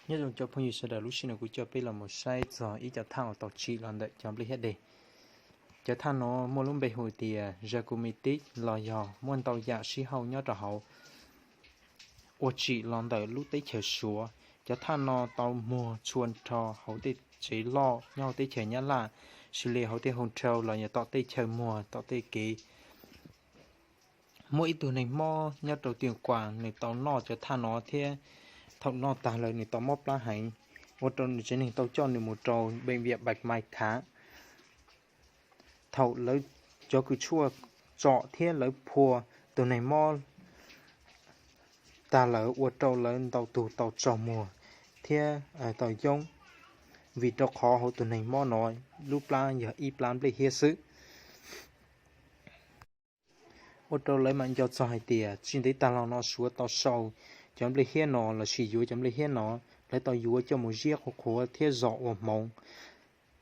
Nyob zoo cov phooj ywg sawv daws, lub sij hawm no kuv coj peb los mus saib txog ib cov thaj uas tau tsim los ntawm cov nplej hiab deg. Cov thaj no muaj lub npe hu tias Zakumitis los yog muaj ntau yam sib hauj nyob rau hauv uas tsim los ntawm lub teb chaws Suav. Cov thaj no tau muag tshua nrho hauv tej tsev loj nyob hauv teb chaws Nyab Laj, xws li hauv tej hotel los yog tom tej chaw muag tom tej kev. Muaj ib tug neeg mob nyob rau tiaj kuas nws tau noj cov thaj no thiab thaum noj tag lawm nws tau mob plab heev, ua rau nws tsev neeg tau coj nws mus rau bệnh viện Bạch Mai khám. Thaum lawv cov kws tshuaj tsom thiab lawv phua tus neeg mob tag lawm ua rau lawv ntau tus tau tsaug muag thiab tau yoob, vim rau qhov hauv tus neeg mob no lub plab yog ib plab nplej hiab xwb. Ua rau lawv mam nco txog hais tias tsis ntev tag los no Suav tau sau cov nplej hiab no lossis yuav cov nplej hiab no, lawv tau yuav coj mus ziab qhuav qhuav thiab zom ua hmoov.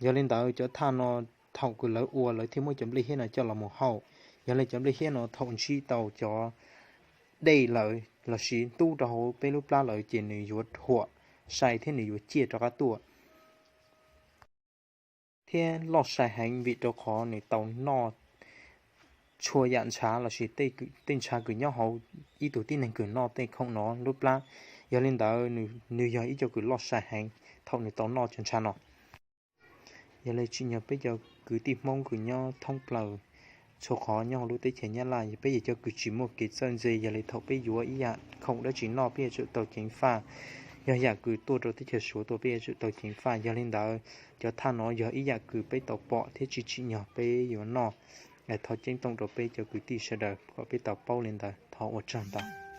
Yog li ntawd cov thaj no thaum kws lawv ua lawv thiaj muab cov nplej hiab no coj los mus hauj. Yog li cov nplej hiab no thaum ntsib tau cov dej lawm lossis ntub rau hauv peb lub plab lawm ces nws yuav huam sai thiab nws yuav ciaj rov qab tuaj thiab loj sai heev vim rau qhov nws tau noj tshua yam ntshav lossis tej ntshav kws nyob hauv ib tug tib neeg kws noj tej khoom no lub plab. Yog li ntawd nws yog ib co kws loj sai heev thaum nws tau noj cov ntshav no. Yog li tsim nyog peb cov kwv tij Hmoob kws nyob thoob plaws txhua qhov nyob hauv lub teb chaws Nyab Laj, yog peb yog cov kws tsis muaj kev txawj ntse, yog li thaum peb yuav ib yam khoom dab tsi noj peb yuav tsum tau ceev faj. Yog yam kws tuaj rau teb chaws Suav tuaj peb yuav tsum tau ceev faj. Yog li ntawd cov thaj no yog ib yam kws peb tau pom thiab tsis tsim nyog peb yuav noj. Thov ceeb toom rau peb cov kwv tij sawv daws kom peb tau paub li ntawd. Thov ua tsaug ntau.